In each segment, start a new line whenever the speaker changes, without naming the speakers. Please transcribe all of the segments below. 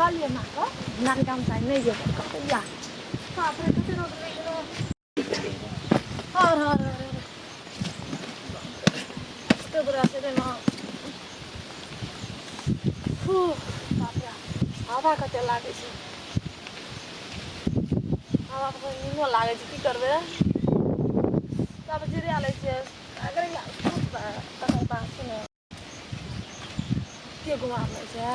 कहलियै माँके नानी गाम से आइ नहि जेबै, कहलकै या। बाप रे, कते रौद लागि गेलौ। हर हर हर हर, कते बुरा छै रे माँ। फू, बाप रे, हवा कते लागै छै। हवा पर नींदो लागै छै। की करबै, तब जिरिया लै छियै। अगर तकर बाद सुनै के घुमा लै छै।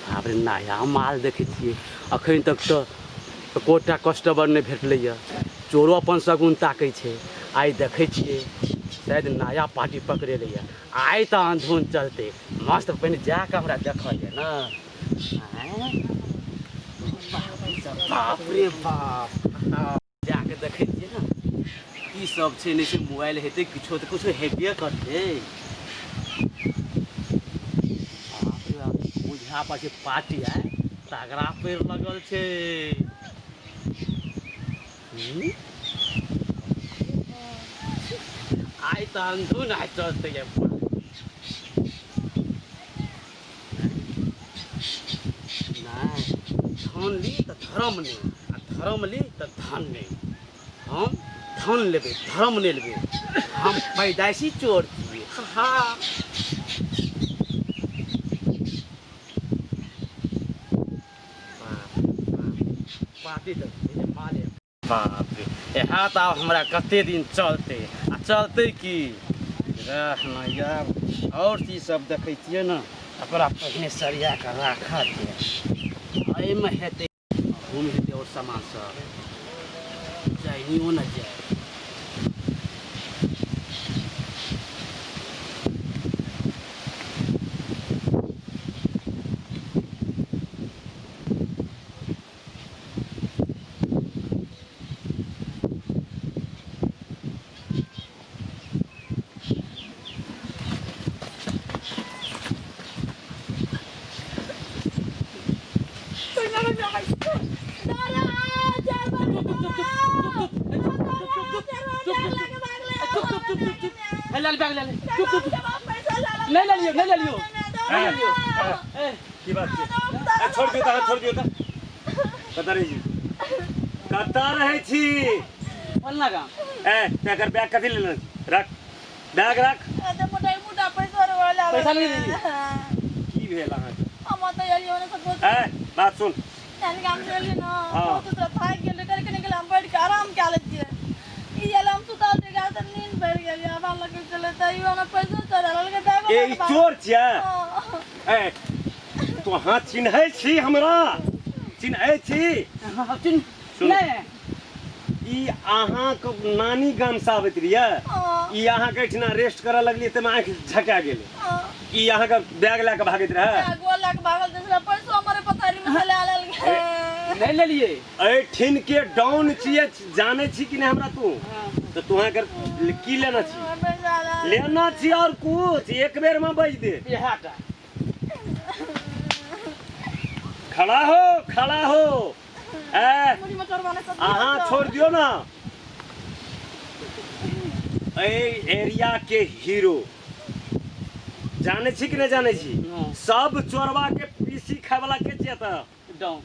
बाप रे, नया माल देखै छियै। अखन तक तऽ एकोटा कस्टमर नहि भेटलैए। चोरो अपन शगुन ताकै छै। आइ देखै छियै, शायद नया पार्टी पकड़ेलैए। आइ तऽ अन्धून चलतै मस्त। पहिने जा कऽ हमरा देखऽ यऽ ने। आँय? बाप रे बाप, जा कऽ देखै छियै ने की सब छै। नहि छै, मोबाइल हेतै, किछो तऽ किछो हेबे करतै। बाप रे बाप, बुझा पड़ै छै पार्टी आइ तगड़ा पेड़ लगल छै। हम्म? आइ तऽ अन्धून आइ चलतै ये पूरा। नहि, धन ली तऽ धर्म नहि, आ धर्म ली तऽ धन नहि। हम धन लेबै, धर्म नहि लेबै। हम पैदाइशी चोर छियै। हाँ, पार्टी तऽ माले। बाप रे, इएह तऽ आब हमरा कते दिन चलतै आ चलतै की रह ने यार। आओर चीज सब देखै छियै ने, ओकरा पहिने सरिया कऽ राखऽ दे। एहिमे हेतै, अहूमे हेतै आओर सामान सब। जाइनियो ने जाय। लाल बैग ले ले। चुप चुप, नहीं ले लियो, नहीं ले लियो, नहीं ले लियो।
की बात छै? छोड़ दियौ तऽ, छोड़ दियौ तऽ। कतऽ रहै छी, कतऽ रहै छी?
फलना गाम।
ए, तकर बैग कथी लेने छी? रख बैग, रख।
पैसा नहीं लेली।
की भेल अहाँके? ए, बात सुन। हाँ।
आराम कए लै छियै। ई आयल, हम सुतल रहियै, तऽ नींद भरि गेल। हमरा लगै छलै तैयो हमरा पैसो चोरा लेलकै ड्राइवर।
ए, ई चोर छियै? ए, तो अहाँ चिन्है छी हमरा? चिन्है छी?
चिन्ह
सुनू।
नहीं।
ई अहाँके नानी गाम से आबैत रहियै, ई अहाँके एहिठिना रेस्ट करऽ लगलियै, ताहिमे आँखि झका गेलै। ई अहाँके बैग लए कऽ भागैत रहै।
गोल लए कऽ भागल दूसरा, पैसो हमरे पथारी में से लए लेलकै।
नहीं लेलिए।
एहिठिन के डाउन छियै, जानै छी कि नहि हमरा तू? तऽ तू अहाँके की लेना छी?
पैसा लए
लेना छी और कुछ? एक बेर में बज दे।
इएह टा।
खड़ा हो, खड़ा हो। ए,
मुड़ी में चोरबाने सब।
अहाँ छोड़ दियौ ने। एहि एरिया के हीरो जानै छी कि नहि जानै छी?
हँ।
सब चोरबा के पीसी खाय वाला के छियै तऽ?
डाउन।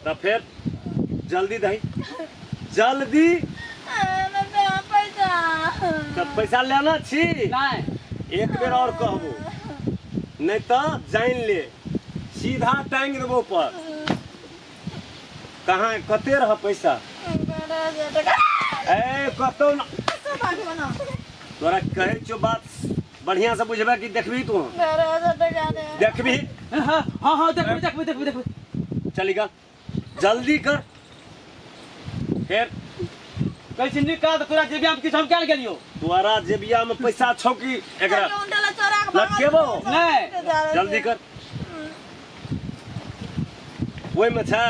तऽ फेर जल्दी दही, जल्दी।
पैसा
तऽ पैसा लेना छी?
नहीं।
एक बेर और कहबो नहीं तऽ जानि ले, सीधा टांगि देबो पर। कहाँ, कते रह पैसा? ए, कतौ न तोरा कहै छियौ। बात बढ़िया से बुझबै कि देखबही तू? देखबही?
हाँ हाँ हाँ, देखबे, देखबे, देखबे, देखबे।
चली गा, जल्दी कर फेर।
कहै छी निकाल तऽ तोरा जेबिया में किछु, हम क्या गेलियो?
तोरा जेबिया में पैसा छौ कि एकरा लटकेबो?
नहीं।
जल्दी कर, ओहिमे छै।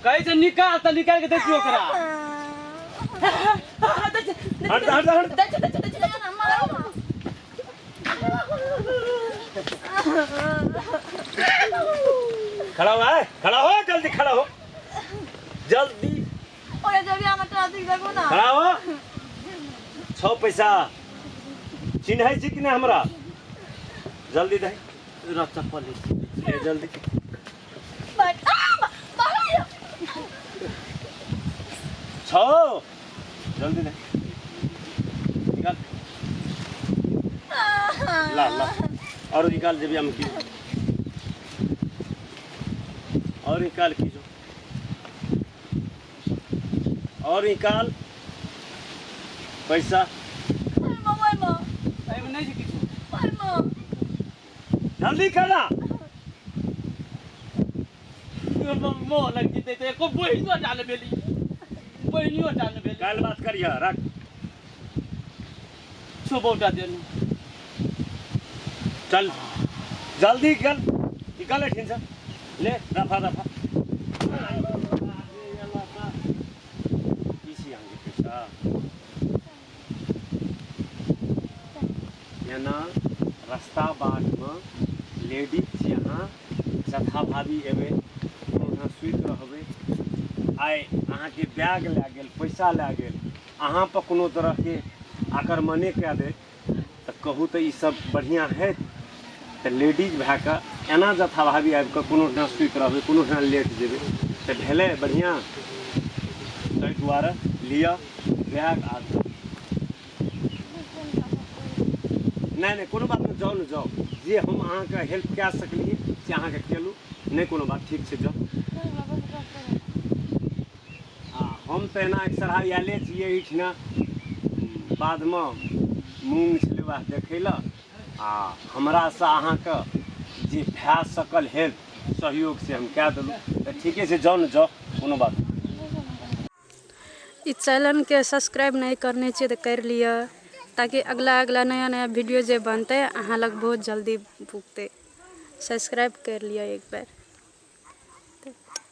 कहै छै निकाल तऽ निकाल के दै छियौ ओकरा।
हट हट हट
दै छै दै छै दै छै मारू।
खड़ा हो आए, खड़ा हो जल्दी, खड़ा हो जल्दी।
ओए जब हम ट्रैफिक देखो ना।
खड़ा हो। 6 पैसा चिन्है छी कि नहि हमरा? जल्दी दे
र चप्पल
ले जल्दी। 6 जल्दी दे निकाल ला ला और निकाल जेबी हम की और निकाल की जो और निकाल पैसा।
नहीं किछु
जल्दी करना।
मोह लग जेतै तऽ एको बहिनो टाल भेली, बहिनियो टाल भेली।
काल्हि बात करिह रख।
सुबह देलहुँ।
चल जल्दी निकल निकल एठिन से ले रफा रफा। इसी अहाँके पैसा एना रास्ता बाटमे लेडीज छी अहाँ, जथा भाभी एबै कोनो सुति रहबै, आइ अहाँके बैग लए गेल पैसा लए गेल, अहाँ पर कोनो तरहके आक्रमणे कए दे तऽ कहू तऽ ई सब बढ़िआँ हैत? तऽ लेडीज भए कऽ एना जथा भाभी आबि कऽ कोनो ठाम सुति रहबै कोनो ठाम लेट जेबै तऽ भेलै बढ़िआँ? ताहि दुआरे लिअ बैग आ नहि नहि कोनो बात नहि, जाउ ने जाउ, जे हम अहाँके हेल्प कए सकलियै से अहाँके केलहुँ, नहि कोनो बात, ठीक छै जाउ। आ हम तऽ एना एकसरहा आयले छियै एहिठिना, बादमे मूँग छलै वएह देखै लए, आ हमरासँ अहाँके जे भए सकल हेल्प सहयोग से हम कए देलहुँ, तऽ ठीके छै जाउ ने जाउ, कोनो बात नहि।
ई चैनलके सब्सक्राइब नहि करने छियै तऽ करि लिअ, ताकि अगला अगला नया नया वीडियो जे बनतै अहाँ लग बहुत जल्दी पुगतै। सब्सक्राइब कर लिअ एक बार।